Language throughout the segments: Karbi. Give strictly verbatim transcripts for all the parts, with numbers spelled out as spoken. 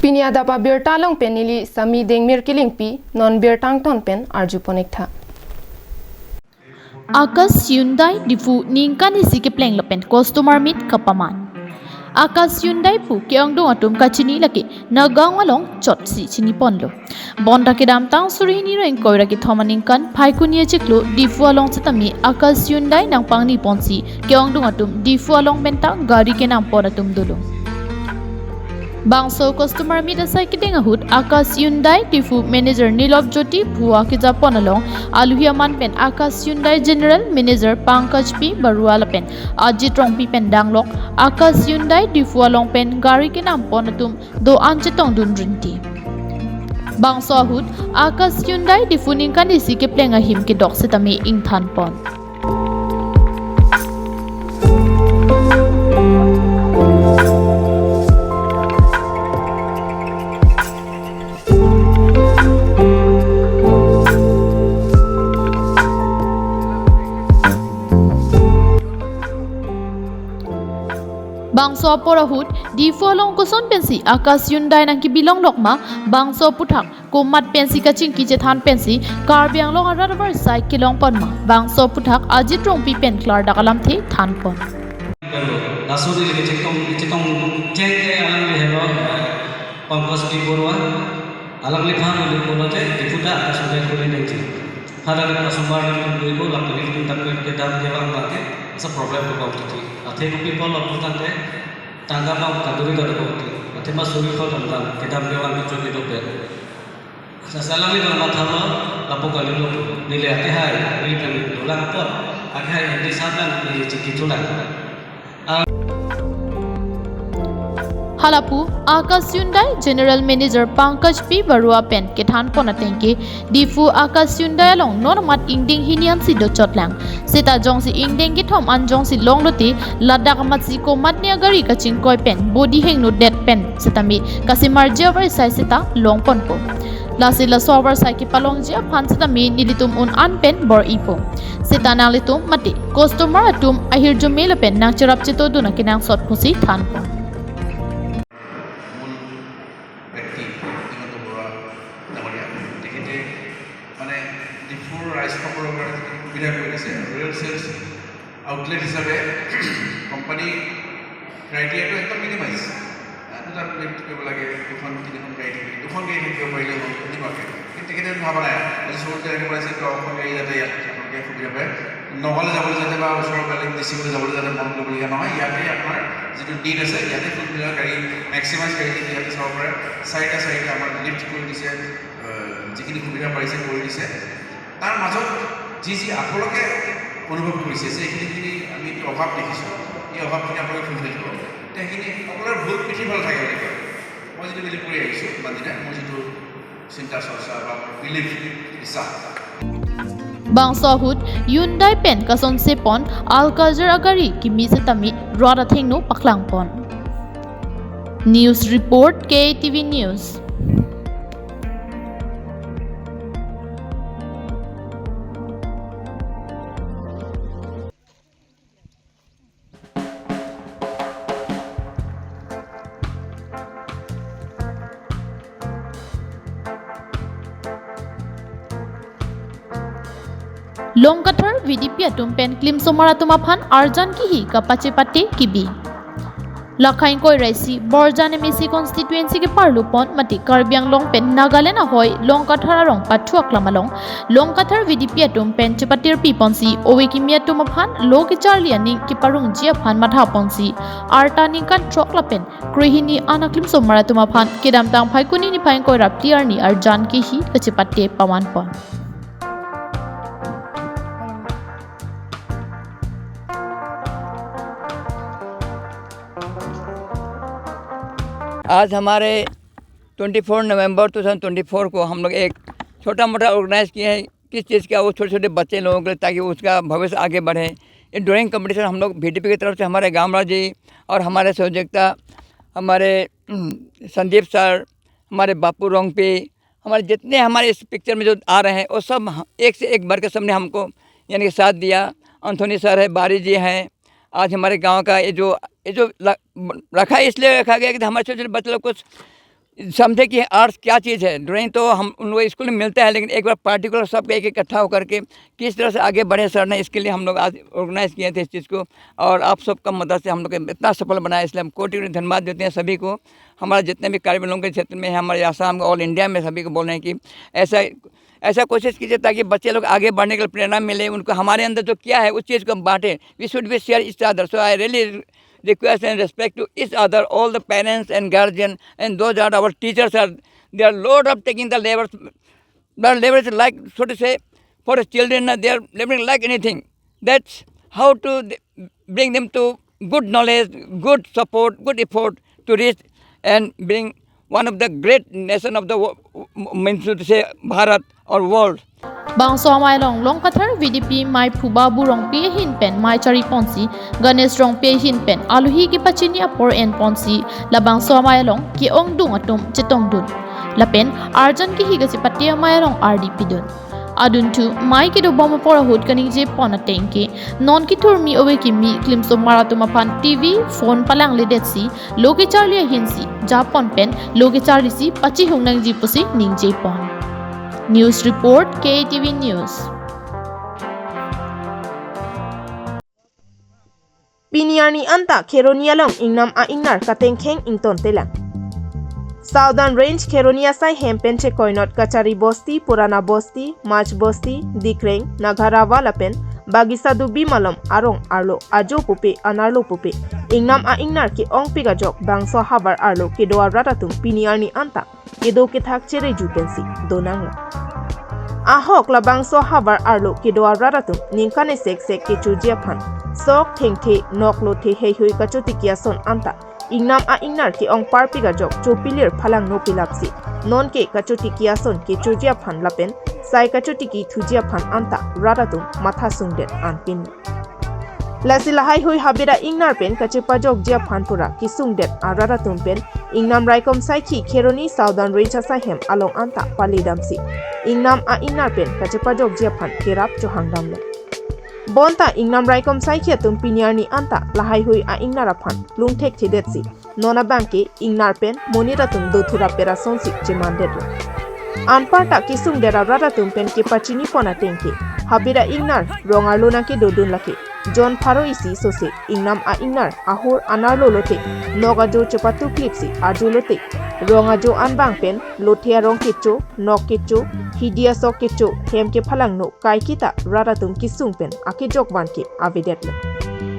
Pini adap abirta along pen neli Sami Dengmir Kilingpi, non birta angton pen arjupon-ik tha. Akash Hyundai Diphu ningkan isi kepleng lapen customer meet kapaman. Akash Hyundai pu ke-ongdung atum kachini lake Nagaon along chotsi chiniponlo. Bonta kedamtang suri hini ra ingkoi ra kethom aningkan Phaikuni achiklo Diphu along setame Akash Hyundai nangpangniponsi ke-ongdung atum Diphu along penta gari kenampon atum dolo. Bangso customer meet asai kedeng ahut Akash Hyundai Diphu manager Nilop Jyoti Phua kejapon along aluhi aman pen Akash Hyundai general manager Pankaj P Barua lapen Ajit Rongpi pen danglok Akash Hyundai Diphu along pen gari kenampon atum do-an chetongdun rinti. Bangso ahut Akash Hyundai Diphu ningkan isi kepleng ahim kedok setame ingthanpon. Bangso apor ahut Diphu along koson pensi Akash Hyundai nangkebilonglok ma, bangso aphuthak komat pensi kachingki chethan pensi Karbi Anglong arat avarsai kelongpon ma, bangso aphuthak Ajit Rongpi pen klardak alamthe thanpon. Laso neli kachetong, kachetong cheng ke alangli helo, Pankaj P Barua, alangliphan neli pulo je, Diphu ta Akash Hyundai kuri nangji. Hala customer neli kuri ko, lapu neli tak ke kedam kevang abang ke, asa problem ko bang titi. Athe ko people lapu tangte, tangka bang kaduri kaduri ko ti. Athe ma suri ko tangka, kedam kevang kecho kedo pe. Sa alangli bang mathalo, lapu kalilo, neli akehai, neli pen dolang apot, akehai N D sir neli chingki chulang. Halapu Akash Hyundai General Manager Pankaj P Barua pen kethanpon ateng ke Diphu Akash Hyundai along non amat ingdeng hini ansi dochotlang. Seta jongsi ingdeng kethom an jongsi longlote ladak amatsi komatne agari kachingkoi pen bodi hingnodet pen setame kasemarji avarsai seta longponpo. Lasi laso avarsai kepalongji aphan setame nelitum un-an pen bor-ipo. Seta nanglitum mate customer atum ahirjume lapen nangcherap chetodun akenangsot pusi thanpon. মূল ব্যক্তি হিমন্ত বৰুৱা ডাঙৰীয়া, তেখেতে মানে ডিফুৰ ৰাইজসকলৰ কাৰণে যিখিনি সুবিধা কৰি দিছে, ৰিয়েল চেলছ আউটলেট হিচাপে কোম্পানী ক্ৰাইটেৰিয়াটো একদম মিনিমাইজ। দুটা লিফ্ট কৰিব লাগে, দুখন তিনিখন গাড়ী থাকিলে, দুখন গাড়ী থাকিব পাৰিলে হ'ল, এনেকুৱাকে। কিন্তু তেখেতে ভবা নাই, আজি চহৰতে এনেকুৱা আছে, দহখন গাড়ী যাতে ইয়াত আপোনালোকে সুবিধা পায়। নগাঁৱলৈ যাবলৈ যাতে বা ওচৰৰ বেলেগ ডিষ্ট্ৰিক্টলৈ যাবলৈ যাতে মন কৰিবলগীয়া নহয়। ইয়াতে আপোনাৰ যিটো নিড আছে, ইয়াতে ফুলফিল হয়, গাড়ী মেক্সিমাইজ গাড়ী যিটো ইয়াতে চাব পাৰে। চাৰিটা চাৰিটা আমাৰ লিফ্ট কৰি দিছে, আহ, যিখিনি সুবিধা পাৰিছে কৰি দিছে। তাৰ মাজত যি যি আপোনালোকে অনুভৱ কৰিছে যে এইখিনি যিখিনি আমি অভাৱ দেখিছোঁ, এই অভাৱখিনি আপোনালোকে ফুলফিল কৰক। তে সেইখিনি সকলোৰে ভুল পিঠিৰ ফালে থাকে বুলি কয়। মই যিটো বিলিভ কৰি আহিছোঁ ইমান দিনে, মোৰ যিটো চিন্তা চৰ্চা বা মোৰ বিলিভ, বিশ্বাস। Bangso ahut Hyundai pen kasonsepon Alcazar agari kimi setame rat athengno paklangpon. News report, K T V News. Longkathar V D P atum pen klimsomar atum aphan arjan kihi kapachepate kibi. Lakhai ingkoi ra isi Borjan M A C constituency keparlupon mate Karbi Anglong pen Nagaland ahoi Longkathar arong pathu aklam along Longkathar V D P atum pen chepatirpiponsi ove kimi atum aphan lo kecharli aning keparungji aphan mathaponsi arta ningkan throk lapen krehini an aklimsomar atum aphan kedamtang Phaikuni niphai ingkoi ra phli arni arjan kihi kachepate pamanpon. आज हमारे twenty four नवंबर two thousand twenty four को हम लोग एक छोटा मोटा ऑर्गेनाइज किए हैं। किस चीज़ का? वो छोटे छोटे बच्चे लोगों के लिए, ताकि उसका भविष्य आगे बढ़े। ये ड्राइंग कंपटीशन हम लोग वीडीपी की तरफ से हमारे गामराज जी और हमारे सहयोगिता हमारे, हम्म, संदीप सर, हमारे बापू रोंगपी, हमारे जितने हमारे इस पिक्चर में जो आ रहे हैं, वो सब ह-, एक से एक बढ़ के सबने हमको यानी कि साथ दिया। एंथोनी सर है, बारी जी हैं, आज हमारे गांव का ये जो, ये जो ल-, रखा है, इसलिए रखा गया कि हमारे छोटे छोटे बच्चे लोग कुछ समझे कि आर्ट्स क्या चीज़ है। ड्राइंग तो हम उन लोग स्कूल में मिलता है, लेकिन एक बार पर्टिकुलर सबको एक इकट्ठा होकर के किस तरह से आगे बढ़े सर ने, इसके लिए हम लोग आज ऑर्गेनाइज किए थे इस चीज़ को। और आप सबका मदद से हम लोग इतना सफल बनाया, इसलिए हम कोटि कोटि धन्यवाद देते हैं सभी को। हमारे जितने भी कार्बी आंगलोंग के क्षेत्र में है, हमारे आसाम, ऑल इंडिया में सभी को बोल रहे हैं कि ऐसा ऐसा कोशिश कीजिए ताकि बच्चे लोग आगे बढ़ने के लिए प्रेरणा मिले, उनको हमारे अंदर जो क्या है उस चीज़ को बांटे। We should be share each other. So I really request and respect to each other, all the parents and guardian, and those are our teachers are, they are load of taking the labors. The labor is like, so to say, for the children, uh, they are laboring like anything. That's how to th- bring them to good knowledge, good support, good effort to reach and bring one of the great nation of the wo- means to say Bharat or world. Bangso amei along Longkathar V D P meiphu Babu Rongpi ahin pen mei chari ponsi, Ganesh Rongpi ahin pen alohi kepachini apor en ponsi, labangso amei along ke-ongdung atum chetongdun. Lapen arjan kehi kachepate amei along ardi pidun. Adunthu mei kedobom apor ahut kaningje pon ateng ke, non kethurmi ove kimi klimsomar atum aphan T V, phone palangledetsi, lo kecharli ahinsi japon pen lo kecharlisi pachihung nangji pusi ningje pon. News report, K T V News. Pini arni anta Kheroni along ingnam a-ingnar katengkheng ingtontelang. Southern Range Kheroni asai hem pen chekoinot Kachari Bosti, Purana Bosti, Mach Bosti, Dikreng, Nagarava lapen Bagisa Dubi malom arong arlo ajo pupe anarlo pupe ingnam a-ingnar ke-ongpik ajok bangso havar arlo kedo arat atum pini arni anta kedo kethak chereju pensi donanglo. Ahok labangso havar arlo kedo arat atum ningkan esek sek kechoji aphan sok thengthe nok lothe heihui kachotiki ason anta ingnam a-ingnar ke-ong parpik ajok chopilir phalangno pilapsi nonke kachotiki ason kechoji aphan lapen sai kachotiki thuji aphan anta rat atum matha sungdet anpin. Lasi lahaihui habit a-ingnar pen kachepajokji aphan pura kesungdet arat atum pen ingnam raikom saikhi Kheroni Southern Range asai hem along anta palidamsi ingnam a-ingnar pen kachepajokji aphan kerap chohangdamlo. Bonta ingnam raikom saikhi atum pini arni anta lahaihui a-ingnar aphan plung thekthedetsi non abangke ingnar pen monit atum dothurap pera sonsi chemandetlo. Anparta kesungdet arat atum pen kepachini pon ateng ke habit a-ingnar rong arlo nangkedodun lake jon pharo isi sose ingnam a-ingnar ahur anarlo lote nok ajo chepatuklipsi ajo lote rong ajo anbang pen lothe arong kecho, nok kecho, hidi asok kecho, hem kephalangno kaiketa rat atum kesung pen akejok van ke avedetlo.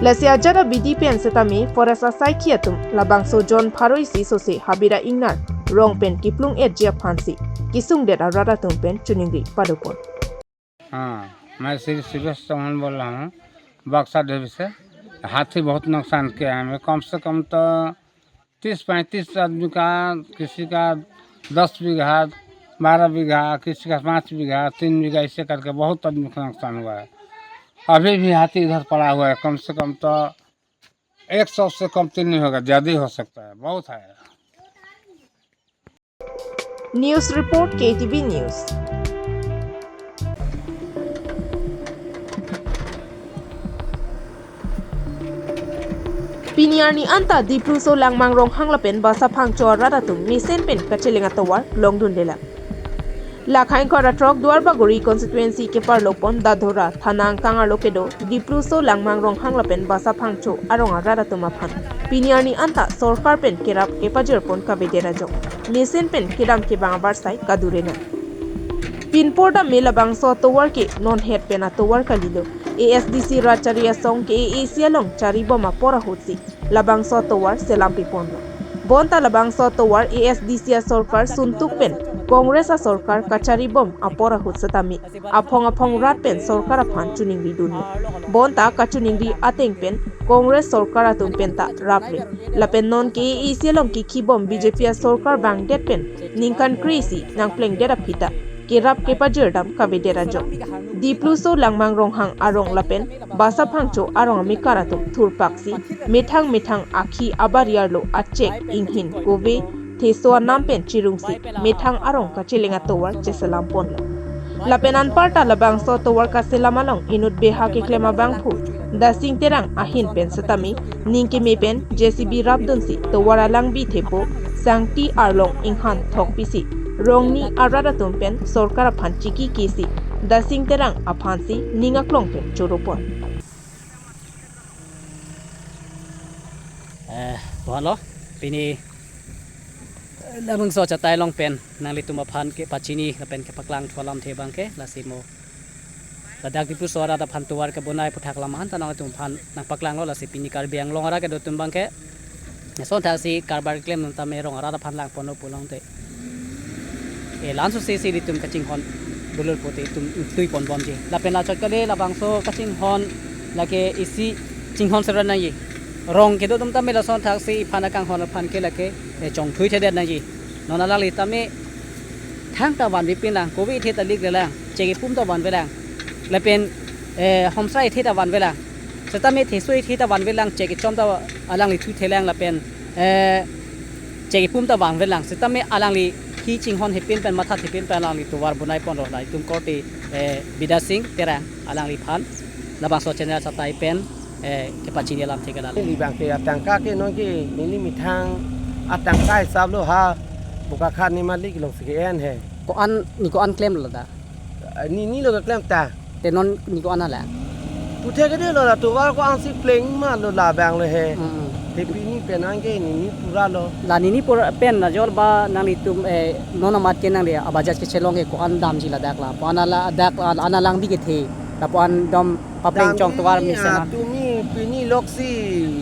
Lasi ajat abidi pen setame forest asaikhi atum labangso jon pharo isi sose habit a-ingnar rong pen keplung etji aphansi kesungdet arat atum pen choningri padopon. हाँ, मैं श्री सुरेश चौहान बोल रहा हूँ, बक्सा देवी से। हाथी बहुत नुकसान किया है हमें, कम से कम तो तीस पैंतीस आदमी का, किसी का दस बीघा, बारह बीघा, किसी का पाँच बीघा, तीन बीघा, ऐसे करके बहुत आदमी का नुकसान हुआ है। अभी भी हाथी इधर पड़ा हुआ है, कम से कम तो एक सौ से कम तो नहीं होगा, ज़्यादा ही हो सकता है, बहुत है। News report, K T V News. Pini arni anta Dipluso Langmang Ronghang lapen Basaphangcho arat atum mesen pen kacheleng atovar longdundelang. Lakhain kora throk Duarbagori constituency keparlopon Dadhora thana angkang arlo kedo Dipluso Langmang Ronghang lapen Basaphangcho arong arat atum aphan pini arni anta sorkar pen kerap kepajirpon kavedet ajok mesen pen kedam kebang abarsai kadure nang. Pinpor dam me labangso atovar ke non het pen atovar kalilo. A S D C rat chari asong ke A A C along charibom apor ahutsi labangso atovar selam piponlo. Bonta labangso atovar A S D C asorkar suntuk pen Congress asorkar kacharibom apor ahut setame aphong aphong rat pen sorkar aphan choningri dunlo. Bonta kachoningri ateng pen Congress sorkar atum penta rapre. Lapen non ke A A C along kekhibom B J P asorkar bangdet pen ningkan kre-isi nangplengdet aphita kerap kepajirdam kavedet ajok. Dipluso Langmang Ronghang arong lapen Basaphangcho arong amekar atum thurpaksi methang methang akhi abari arlo achek inghin kove theso anam pen chirungsi methang arong kacheleng atovar cheselam ponlo. Lapen anparta labangso atovar kaselam along inut beha keklem abangphu Dasing Terang ahin pen setame ning keme pen J C B rapdunsi tovar alangbi thepo Sangti arlong inghan thokpisi, rongni arat atum pen sorkar aphan chiki kesi, Dasing Terang aphansi ning aklong pen choropon. Eh, bohanlo, pini, eh, labangso achatai along pen nanglitum aphan kepachini lapen kepaklang thu alamthe abangke, lasi mo ladak Diphu aso arat aphan tovar kebonai aputhak alam ahan ta nanglitum aphan nangpaklanglo, lasi pini Karbi Anglong arat kedo atum abangke, lason thaksi karbar keklem nang tame rong arat aphan langponlo pulote, e, la-an sose si ilitum kachinghon bulul pote itum ingtui ponbomji. Lapen lachot kali labangso kachinghon lake isi chinghon seron nangji. Rong kedo atum tame lason thaksi iphan akanghon aphan ke lake, e, chongthui thedet nangji. Non alangli tame thangta vanvepin lang, kove ithe ta likle lang, chek ipum ta vanve lang. Lapen, eh, homsra ithe ta vanve lang. Setame theso ithe ta vanve lang, chek ichom ta alangli thu the lang lapen, eh, chek ipum ta vanve lang. Setame alangli hi chinghon hepin pen matha hepin pen alangli tovar bonai ponlo, la itum korte, eh, Bidya Sing Terang alangliphan labangso channel achatai pen, eh, kepachini alamthe kedal. Neli abangke atangka ke nonke neli methang atangka hisap lo ha, Bokakhani malik alongsi ke-en he. Ko-an, ne ko-an klemlo ta? Nini lo keklem ta. Te non ne ko-an hala? Puthe kede lo la tovar ko-ansi pleng ma lo labang lo he. Mm, mm. Te pini penang ke nini pura lo. La nini pura pen la jor ba nanglitum, eh, non amat ke nangli abajaj kechelong ke ko-an damji ladak la. Ko-an hala dak la, an alangbi kethe. Lapu-an dom papleng chong tovar mesen. Damji, ah, tumi pini loksi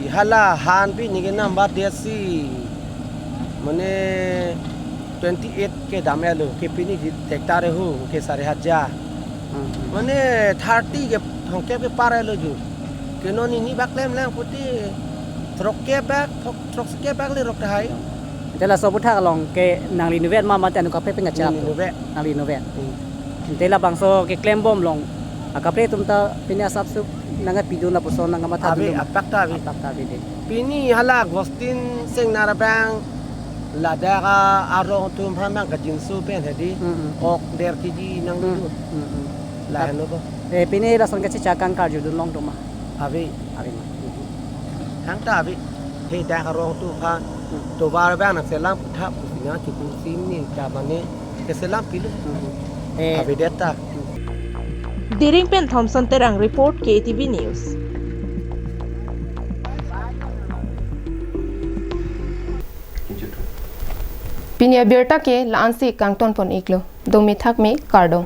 hala han pini ke number desi. Mane twenty eight ke dam-etlo, ke pini di tektar ehu ke sare hajar. Hmm. Mane thirty ke thomkep ke par-etlo ju. Ke non nini bak klem lang pute throkkep bak, thok-, throkkep bak le rok tahai. Te laso aputhak along ke nangli inutvet ma mate anut kaprek pen kachap? Neli inutvet. Nangli inutvet. Hmm. Te labangso keklembom along akaprek atum ta pini asapso nangkepidun lapuson nangkematha? Ave, dun ma? Apak ta ave. Apak ta ave de. Pini hala Agustin Singnar abang ladak arong atum aphan abang kajinso pen hedi. Mm, mm. Ok der kiji nangdun. Mm, mm. Lahenlo bo. Eh, pini lason kachechak kang karjudun longdun ma? Ave. Ave ma. Thangta ave. He dak arong atum aphan. Mm. Tovar abang nangselam puthap pusinga chuku sim ni ta mane keselam pilo. Mm, mm. Eh. Avedet ta. Diring pen Thomson Terang report, K T V News. Pini abirta ke la-ansi kangton pon iklo. Dome thakme, kardom.